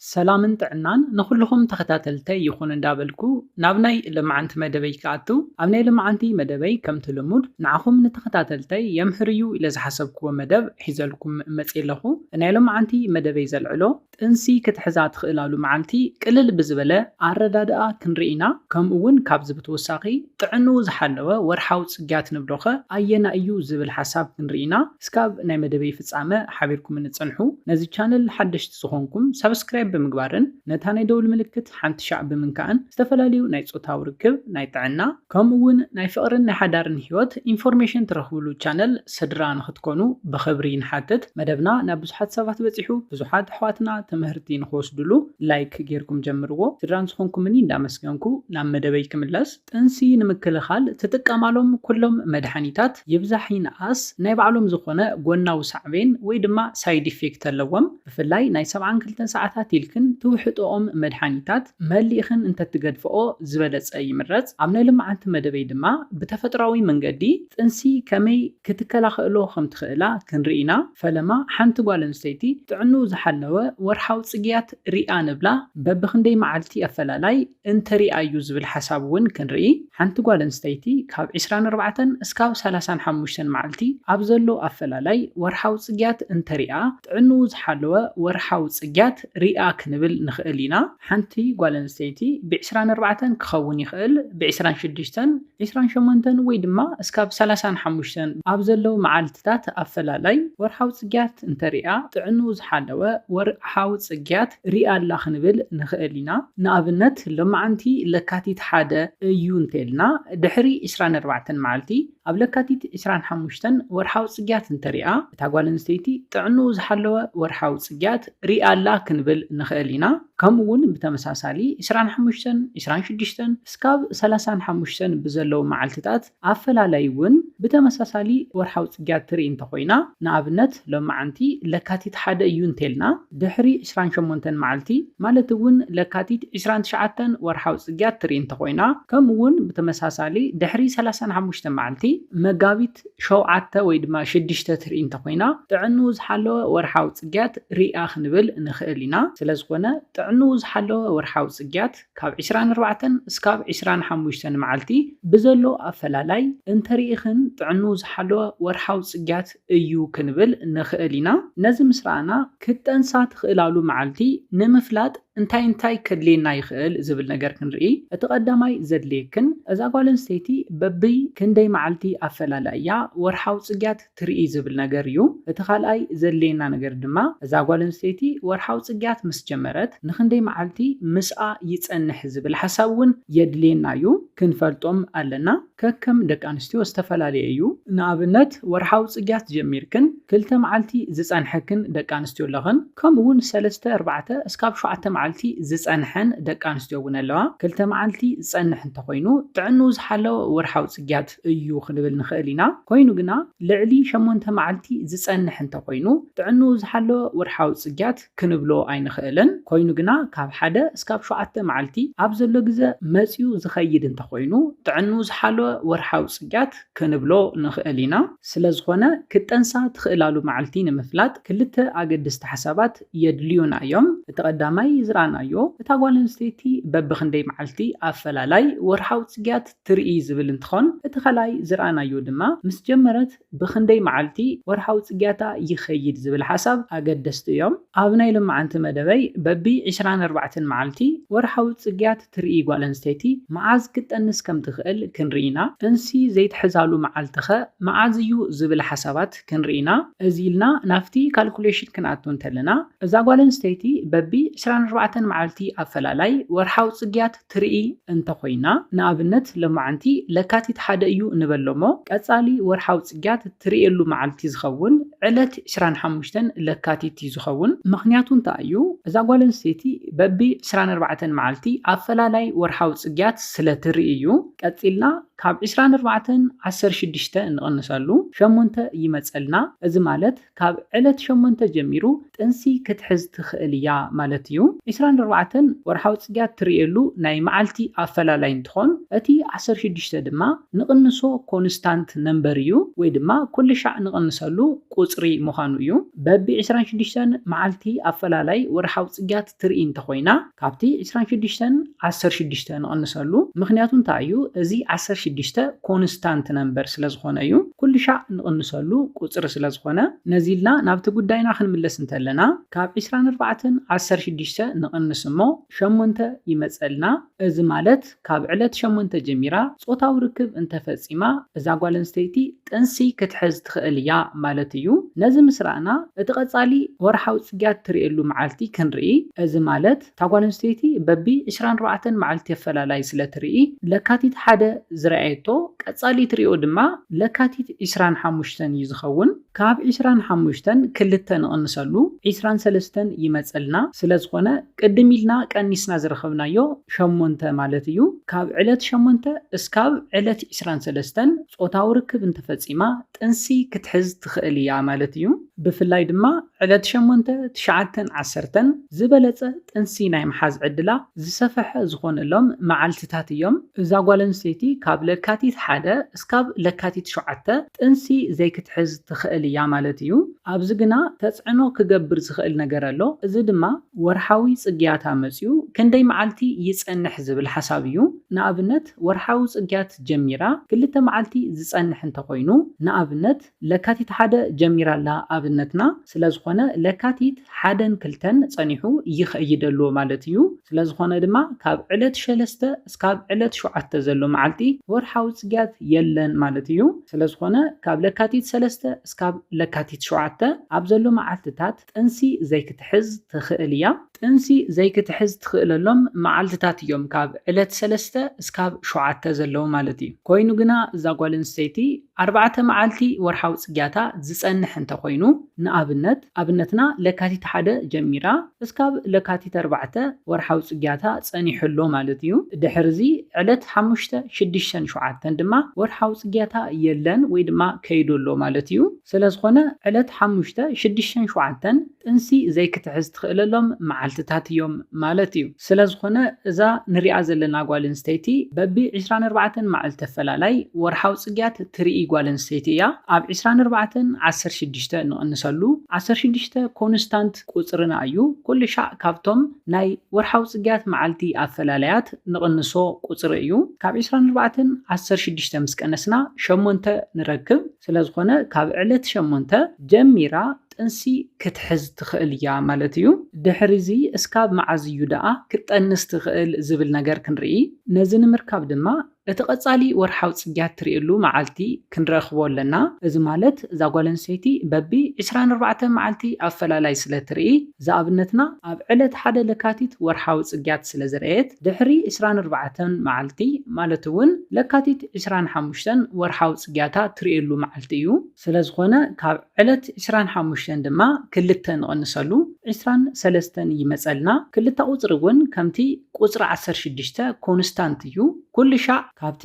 ሰላምን ጥዕናን ንኹልኹም ተኸታተልተይ ይኹን እንዳበልኩ፣ ናብ ናይ ልምዓንቲ መደበይ ክኣቱ፣ ኣብ ናይ ልምዓንቲ መደበይ ከምቲ ልሙድ ንዓኹም ንተኸታተልተይ የምህር እዩ ኢለ ዝሓሰብክዎ መደብ ሒዘልኩም መፅየ ኣለኹ። ናይ ልምዓንቲ መደበይ ዘልዕሎ ጥንሲ ክትሕዛ ትኽእላሉ መዓልቲ ቅልል ብዝበለ ኣረዳድኣ ክንርኢ ኢና። ከምኡ እውን ካብዚ ብተወሳኺ ጥዕንኡ ዝሓለወ ወርሓዊ ፅግያት ንብሎኸ ኣየና እዩ ዝብል ሓሳብ ክንርኢ ኢና። እስካብ ናይ መደበይ ፍፃመ ሓቢርኩም ንፅንሑ። ነዚ ቻነል ሓደሽቲ ዝኾንኩም ሳብስክራይብ ብምግባርን ነታ ናይ ደውል ምልክት ሓንቲ ሻዕ ብምንካእን ዝተፈላለዩ ናይ ፆታዊ ርክብ፣ ናይ ጥዕና ከምኡ እውን ናይ ፍቕርን ናይ ሓዳርን ህይወት ኢንፎርሜሽን ትረኽብሉ ቻነል ስድራ ንኽትኮኑ ብኽብሪ ንሓትት። መደብና ናብ ብዙሓት ሰባት በፂሑ ብዙሓት ኣሕዋትና ትምህርቲ ንኽወስድሉ ላይክ ጌርኩም ጀምርዎ። ስድራን ዝኾንኩምኒ እንዳመስገንኩ ናብ መደበይ ክምለስ። ጥንሲ ንምክልኻል ትጥቀማሎም ኩሎም መድሓኒታት ይብዛሕ ይንኣስ ናይ ባዕሎም ዝኾነ ጎናዊ ሳዕቤን ወይ ድማ ሳይድ ኢፌክት ኣለዎም። ብፍላይ ናይ ሰብዓን ክልተን ሰዓታት ኢልክን ትውሕጥኦም መድሓኒታት መሊእኽን እንተትገድፍኦ ዝበለፀ ይምረፅ። ኣብ ናይ ልምዓንቲ መደበይ ድማ ብተፈጥራዊ መንገዲ ጥንሲ ከመይ ክትከላኸእሎ ከም ትኽእላ ክንርኢ ኢና። ፈለማ ሓንቲ ጓል ኣንስተይቲ ጥዕንኡ ዝሓለወ ወርሓዊ ፅግያት ሪኣ ንብላ በብኽንደይ መዓልቲ ኣፈላላይ እንተሪኣ እዩ ዝብል ሓሳብ እውን ክንርኢ። ሓንቲ ጓል ኣንስተይቲ ካብ ዕስራን ኣርባዕተን እስካብ ሰላሳን ሓሙሽተን መዓልቲ ኣብ ዘሎ ኣፈላላይ ወርሓዊ ፅግያት እንተሪኣ ጥዕንኡ ዝሓለወ ወርሓዊ ፅግያት ሪኣ ክንብል ንኽእል ኢና። ሓንቲ ጓል ኣንስተይቲ ብዕስራን ኣርባዕተን ክኸውን ይኽእል፣ ብዕስራን ሽዱሽተን፣ ዕስራን ሸሞንተን ወይ ድማ እስካብ ሰላሳን ሓሙሽተን ኣብ ዘለዉ መዓልትታት ኣፈላላይ ወርሓዊ ፅግያት እንተሪኣ ጥዕንኡ ዝሓለወ ወርሓዊ ፅግያት ሪኣ ኣላ ክንብል ንኽእል ኢና። ንኣብነት ሎማዓንቲ ለካቲት ሓደ እዩ እንተልና ድሕሪ ዕስራን ኣርባዕተን መዓልቲ ኣብ ለካቲት ዕስራን ሓሙሽተን ወርሓዊ ፅግያት እንተሪኣ እታ ጓል ኣንስተይቲ ጥዕንኡ ዝሓለወ ወርሓዊ ፅግያት ሪኣ ኣላ ክንብል ንኽእል ኢና። ከምኡ እውን ብተመሳሳሊ ዕስራን ሓሙሽተን፣ ዕስራን ሽዱሽተን እስካብ ሰላሳን ሓሙሽተን ብዘለዉ መዓልትታት ኣፈላላይ እውን ብተመሳሳሊ ወርሓዊ ፅግያት ትርኢ እንተኾይና፣ ንኣብነት ሎማዓንቲ ለካቲት ሓደ እዩ እንተልና ድሕሪ ዕስራን ሸሞንተን መዓልቲ ማለት እውን ለካቲት ዕስራን ትሽዓተን ወርሓዊ ፅግያት ትርኢ እንተኾይና፣ ከምኡ እውን ብተመሳሳሊ ድሕሪ ሰላሳን ሓሙሽተን መዓልቲ መጋቢት ሸውዓተ ወይ ድማ ሽዱሽተ ትርኢ እንተኾይና ጥዕንኡ ዝሓለወ ወርሓዊ ፅግያት ሪኣ ክንብል ንኽእል ኢና። ስለዝኾነ ጥዕንኡ ዝሓለወ ወርሓዊ ፅግያት ካብ ዕስራን ኣርባዕተን እስካብ ዕስራን ሓሙሽተን መዓልቲ ብዘሎ ኣፈላላይ እንተሪኢኽን ጥዕንኡ ዝሓለወ ወርሓዊ ፅግያት እዩ ክንብል ንኽእል ኢና። ነዚ ምስ ረኣና ክትጠንሳ ትኽእላሉ መዓልቲ ንምፍላጥ እንታይ እንታይ ከድልየና ይኽእል ዝብል ነገር ክንርኢ። እቲ ቀዳማይ ዘድልየክን እዛ ጓል ኣንስተይቲ በብይ ክንደይ መዓልቲ ኣፈላላያ ወርሓዊ ፅግያት ትርኢ ዝብል ነገር እዩ። እቲ ካልኣይ ዘድልየና ነገር ድማ እዛ ጓል ኣንስተይቲ ወርሓዊ ፅግያት ምስ ጀመረት ንክንደይ መዓልቲ ምስኣ ይፀንሕ ዝብል ሓሳብ እውን የድልየና እዩ። ክንፈልጦም ኣለና። ከከም ደቂ ኣንስትዮ ዝተፈላለየ እዩ። ንኣብነት ወርሓዊ ፅግያት ጀሚርክን ክልተ መዓልቲ ዝፀንሐክን ደቂ ኣንስትዮ ኣለኽን። ከምኡ እውን ሰለስተ፣ ኣርባዕተ እስካብ ሸውዓተ መዓልቲ ዝፀንሐን ደቂ ኣንስትዮ እውን ኣለዋ። ክልተ መዓልቲ ዝፀንሕ እንተኾይኑ ጥዕንኡ ዝሓለወ ወርሓዊ ፅግያት እዩ ክንብል ንኽእል ኢና። ኮይኑ ግና ልዕሊ ሸሞንተ መዓልቲ ዝፀንሕ እንተኾይኑ ጥዕንኡ ዝሓለወ ወርሓዊ ፅግያት ክንብሎ ኣይንኽእልን። ኮይኑ ግና ካብ ሓደ እስካብ ሸውዓተ መዓልቲ ኣብ ዘሎ ግዘ መፅዩ ዝኸይድ እንተኾይኑ ጥዕንኡ ዝሓለወ ወርሓዊ ፅግያት ክንብሎ ንኽእል ኢና። ስለዝኾነ ክትጠንሳ ትኽእላሉ መዓልቲ ንምፍላጥ ክልተ ኣገደስቲ ሓሳባት የድልዩና እዮም። እቲ ቀዳማይ ዝረኣናዮ እታ ጓል ኣንስተይቲ በብኽንደይ መዓልቲ ኣፈላላይ ወርሓዊ ፅግያት ትርኢ ዝብል እንትኾን፣ እቲ ካልኣይ ዝረኣናዮ ድማ ምስ ጀመረት ብኽንደይ መዓልቲ ወርሓዊ ፅግያታ ይኸይድ ዝብል ሓሳብ ኣገደስቲ እዮም። ኣብ ናይ ሎማዓንቲ መደበይ በቢ ዕስራን ኣርባዕተን መዓልቲ ወርሓዊ ፅግያት ትርኢ ጓል ኣንስተይቲ መዓዝ ክትጠንስ ከም ትኽእል ክንርኢ ኢና። ጥንሲ ዘይትሕዛሉ መዓልቲ ኸ መዓዝ እዩ ዝብል ሓሳባት ክንርኢ ኢና። እዚ ኢልና ናብቲ ካልኩሌሽን ክንኣቱ እንተለና እዛ ጓል ኣንስተይቲ በቢ ዕስራን ኣርባዕተን መዓልቲ ኣፈላላይ ወርሓዊ ፅግያት ትርኢ እንተኾይና፣ ንኣብነት ሎማዓንቲ ለካቲት ሓደ እዩ ንበሎ እሞ ቀፃሊ ወርሓዊ ፅግያት ትርእየሉ መዓልቲ ዝኸውን ዕለት ዕስራን ሓሙሽተን ለካቲት እዩ ዝኸውን። ምኽንያቱ እንታይ እዩ? እዛ ጓል ኣንስተይቲ በቢ ዕስራን ኣርባዕተን መዓልቲ ኣፈላላይ ወርሓዊ ፅግያት ስለ ትርኢ እዩ። ቀፂልና ካብ ዕስራን ኣርባዕተን ዓሰርተ ሽዱሽተ ንቕንሰሉ ሸሞንተ ይመጸልና። እዚ ማለት ካብ ዕለት ሸሞንተ ጀሚሩ ጥንሲ ክትሕዝ ትኽእል እያ ማለት እዩ። ዕስራን ኣርባዕተን ወርሓዊ ጽግያት ትርእየሉ ናይ መዓልቲ ኣፈላላይ እንትኾን፣ እቲ ዓሰርተ ሽዱሽተ ድማ ንቕንሶ ኮንስታንት ነምበር እዩ፣ ወይ ድማ ኩሉ ሻዕ ንቕንሰሉ ቁጽሪ ምዃኑ እዩ። በቢ ዕስራን ሽዱሽተን መዓልቲ ኣፈላላይ ወርሓዊ ጽግያት ትርኢ እንተኾይና፣ ካብቲ ዕስራን ሽዱሽተን ዓሰርተ ሽዱሽተ ንቕንሰሉ። ምኽንያቱ እንታይ እዩ? እዚ ዓሰርተ ሽዱሽተ ኮንስታንት ነምበር ስለ ዝኾነ እዩ። ኩሉ ሻዕ ንቕንሰሉ ቁጽሪ ስለ ዝኾነ፣ ነዚ ኢልና ናብቲ ጉዳይና ክንምለስ እንተለና፣ ካብ ዕስራን ኣርባዕተን ዓሰርተ ሽዱሽተ ንቕንስ እሞ ሸሞንተ ይመጸልና። እዚ ማለት ካብ ዕለት ሸሞንተ ጀሚራ ጾታዊ ርክብ እንተፈጺማ፣ እዛ ጓል ኣንስተይቲ ጥንሲ ክትሕዝ ትኽእል እያ ማለት እዩ። ነዚ ምስ ረኣና፣ እቲ ቀጻሊ ወርሓዊ ጽግያት ትርእየሉ መዓልቲ ክንርኢ። እዚ ማለት እታ ጓል ኣንስተይቲ በቢ ዕስራን ኣርባዕተን መዓልቲ ኣፈላላይ ስለ ትርኢ፣ ለካቲት ሓደ ዝረኣየቶ፣ ቀጻሊ ትርእዮ ድማ ለካቲት ዕስራን ሓሙሽተን እዩ ዝኸውን። ካብ ዕስራን ሓሙሽተን ክልተ ንቕንሰሉ ዕስራን ሰለስተን ይመጸልና። ስለ ዝኾነ፣ ቅድም ኢልና ቀኒስና ዝረኸብናዮ ሸሞንተ ማለት እዩ። ካብ ዕለት ሸሞንተ እስካብ ዕለት ዕስራን ሰለስተን ጾታዊ ርክብ እንተፈጺማ፣ ጥንሲ ክትሕዝ ትኽእል እያ ማለት እዩ። ብፍላይ ድማ ዕለት ሸሞንተ፣ ትሽዓተን ዓሰርተን ዝበለጸ ጥንሲ ናይ ምሓዝ ዕድላ ዝሰፈሐ ዝኾነሎም መዓልትታት እዮም። እዛ ጓል ኣንስተይቲ ካብ ለካቲት ሓደ እስካብ ለካቲት ሸውዓተ ጥንሲ ዘይክትሕዝ ትኽእል እያ ማለት እዩ። ኣብዚ ግና ተጽዕኖ ክገብር ዝኽእል ነገር ኣሎ። እዚ ድማ ወርሓዊ ጽግያታ መጺኡ ክንደይ መዓልቲ ይጸንሕ ዝብል ሓሳብ እዩ። ንኣብነት፣ ወርሓዊ ጽግያት ጀሚራ ክልተ መዓልቲ ዝጸንሕ እንተኾይኑ፣ ንኣብነት፣ ለካቲት ሓደ ጀሚራ ኣላ ኣብነትና። ስለ ዝኾነ፣ ለካቲት ሓደን ክልተን ጸኒሑ ይኸይድ ኣሎ ማለት እዩ። ስለ ዝኾነ ድማ፣ ካብ ዕለት ሸለስተ እስካብ ዕለት ሸውዓተ ዘሎ መዓልቲ ወርሓዊ ጽግያት የለን ማለት እዩ። ስለ ዝኾነ፣ ካብ ለካቲት ሰለስተ እስካብ ለካቲት ሸውዓተ ኣብ ዘሎ መዓልትታት ጥንሲ ዘይክትሕዝ ትኽእል እያ። ጥንሲ ዘይክትሕዝ ትኽእለሎም መዓልትታት እዮም ካብ ዕለት ሰለስተ እስካብ ሸውዓተ ዘለዉ ማለት እዩ። ኮይኑ ግና እዛ ጓል ኣንስተይቲ ኣርባዕተ መዓልቲ ወርሓዊ ጽግያታ ዝጸንሕ እንተኾይኑ፣ ንኣብነት፣ ኣብነትና ለካቲት ሓደ ጀሚራ እስካብ ለካቲት ኣርባዕተ ወርሓዊ ጽግያታ ጸኒሑ ኣሎ ማለት እዩ። ድሕሪ እዚ ዕለት ሓሙሽተ፣ ሽዱሽተን ሸውዓተን ድማ ወርሓዊ ጽግያታ የለን ወይ ድማ ከይዱ ኣሎ ማለት እዩ። ስለ ዝኾነ ዕለት ሓሙሽተ፣ ሽዱሽተን ሸውዓተን ጥንሲ ዘይክትሕዝ ትኽእለሎም መዓልትታት እዮም ማለት እዩ። ስለ ዝኾነ እዛ ንሪኣ ዘለና ጓል ኣንስተይቲ በቢ ዕስራን ኣርባዕተን መዓልቲ ኣፈላላይ ወርሓዊ ጽግያት ትርኢ ጓል ኣንስተይቲ እያ። ኣብ ዕስራን ኣርባዕተን ዓሰርተ ሽዱሽተ ንቕንሰሉ፣ ዓሰርተ ሽዱሽተ ኮንስታንት ቁጽርና እዩ። ኩሉ ሻዕ ካብቶም ናይ ወርሓዊ ጽግያት መዓልቲ ኣፈላላያት ንቕንሶ ቁጽሪ እዩ። ካብ ዕስራን ኣርባዕተን ዓሰርተ ሽዱሽተ ምስ ቀነስና ሸሞንተ ንረክብ። ስለ ዝኾነ ካብ ዕለት ሸሞንተ ጀሚራ ጥንሲ ክትሕዝ ትኽእል እያ ማለት እዩ። ድሕሪ እዚ እስካብ መዓዝ እዩ ደኣ ክትጠንስ ትኽእል ዝብል ነገር ክንርኢ። ነዚ ንምርካብ ድማ እቲ ቀጻሊ ወርሓዊ ጽግያት ትርእየሉ መዓልቲ ክንረኽቦ ኣለና። እዚ ማለት እዛ ጓል ኣንስተይቲ በቢ ዕስራን ኣርባዕተን መዓልቲ ኣፈላላይ ስለ ትርኢ፣ ዝኣብነትና ኣብ ዕለት ሓደ ለካቲት ወርሓዊ ጽግያት ስለ ዝረኣየት፣ ድሕሪ ዕስራን ኣርባዕተን መዓልቲ ማለት እውን ለካቲት ዕስራን ሓሙሽተን ወርሓዊ ጽግያታ ትርእየሉ መዓልቲ እዩ። ስለ ዝኾነ ካብ ዕለት ዕስራን ሓሙሽተን ድማ ክልተ ንቐንሰሉ ዕስራን ሰለስተን ይመጸልና። ክልተ ቁጽሪ እውን ከምቲ ቁጽሪ ዓሰርተ ሽዱሽተ ኮንስታንት እዩ። ኩሉ ሻዕ ካብቲ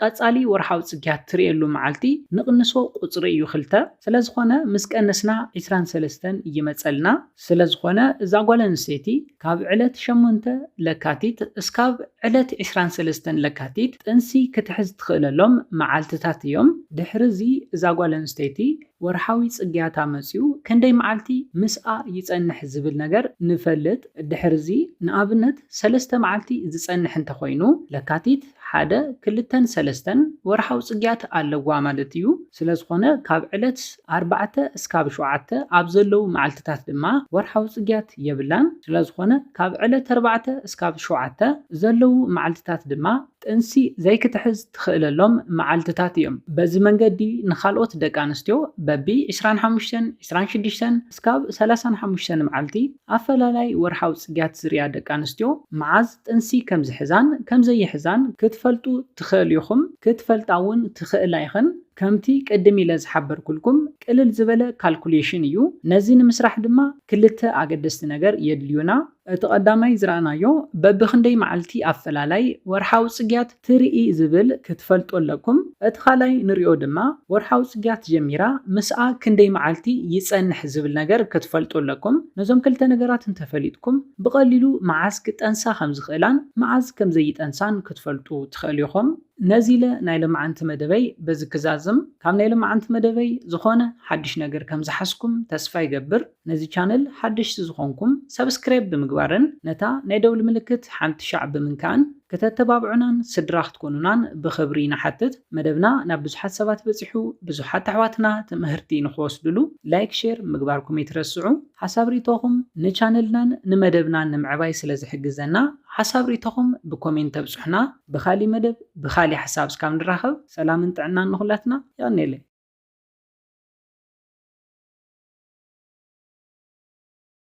ቀጻሊ ወርሓዊ ጽግያት ትርእየሉ መዓልቲ ንቕንሶ ቁጽሪ እዩ ክልተ። ስለ ዝኾነ ምስ ቀነስና ዕስራን ሰለስተን ይመጸልና። ስለ ዝኾነ እዛ ጓል ኣንስተይቲ ካብ ዕለት ሸሞንተ ለካቲት እስካብ ዕለት ዕስራን ሰለስተን ለካቲት ጥንሲ ክትሕዝ ትኽእለሎም መዓልትታት እዮም። ድሕሪ እዚ እዛ ጓል ኣንስተይቲ ወርሓዊ ጽግያታ መጺኡ ክንደይ መዓልቲ ምስኣ ይጸንሕ ዝብል ነገር ንፈልጥ። ድሕሪ እዚ ንኣብነት ሰለስተ መዓልቲ ዝጸንሕ እንተኾይኑ ለካቲት ሓደ፣ ክልተን ሰለስተን ወርሓዊ ጽግያት ኣለዋ ማለት እዩ። ስለ ዝኾነ ካብ ዕለት ኣርባዕተ እስካብ ሸውዓተ ኣብ ዘለዉ መዓልትታት ድማ ወርሓዊ ጽግያት የብላን። ስለ ዝኾነ ካብ ዕለት ኣርባዕተ እስካብ ሸውዓተ ዘለዉ መዓልትታት ድማ ጥንሲ ዘይክትሕዝ ትኽእለሎም መዓልትታት እዮም። በዚ መንገዲ ንኻልኦት ደቂ ኣንስትዮ በቢ ዕስራን ሓሙሽተን፣ ዕስራን ሽዱሽተን እስካብ ሰላሳን ሓሙሽተን መዓልቲ ኣፈላላይ ወርሓዊ ጽግያት ዝርእያ ደቂ ኣንስትዮ መዓዝ ጥንሲ ከም ዝሕዛን ከም ዘይሕዛን ክትፈልጡ ትኽእል ኢኹም። ክትፈልጣ እውን ትኽእላ ኢኽን። ከምቲ ቅድም ኢለ ዝሓበርኩልኩም ቅልል ዝበለ ካልኩሌሽን እዩ። ነዚ ንምስራሕ ድማ ክልተ ኣገደስቲ ነገር የድልዩና። እቲ ቀዳማይ ዝረኣናዮ በብክንደይ መዓልቲ ኣፈላላይ ወርሓዊ ጽግያት ትርኢ ዝብል ክትፈልጡ ኣለኩም። እቲ ካልኣይ ንሪኦ ድማ ወርሓዊ ጽግያት ጀሚራ ምስኣ ክንደይ መዓልቲ ይጸንሕ ዝብል ነገር ክትፈልጡ ኣለኩም። ነዞም ክልተ ነገራት እንተፈሊጥኩም ብቐሊሉ መዓዝ ክጠንሳ ከም ዝኽእላን መዓዝ ከም ዘይጠንሳን ክትፈልጡ ትኽእሉ ኢኹም። ነዚ ኢለ ናይ ሎማዓንቲ መደበይ በዚ ክዛዝም። ካብ ናይ ሎማዓንቲ መደበይ ዝኾነ ሓድሽ ነገር ከም ዝሓዝኩም ተስፋ ይገብር። ነዚ ቻነል ሓደሽቲ ዝኾንኩም ሰብስክራይብ ብምግባርን ነታ ናይ ደውሊ ምልክት ሓንቲ ሻዕ ብምንካእን ከተተባብዑናን ስድራ ክትኮኑናን ብኽብሪ ንሓትት። መደብና ናብ ብዙሓት ሰባት በጺሑ ብዙሓት ኣሕዋትና ትምህርቲ ንኽወስድሉ ላይክ፣ ሼር ምግባርኩም ይትረስዑ። ሓሳብ ርእይቶኹም ንቻነልናን ንመደብናን ንምዕባይ ስለ ዝሕግዘና ሓሳብ ርእይቶኹም ብኮሜንት ተብጽሑና። ብኻሊ መደብ ብኻሊ ሓሳብ እስካብ ንራኸብ ሰላምን ጥዕናን ንኹላትና። የቐኔለይ።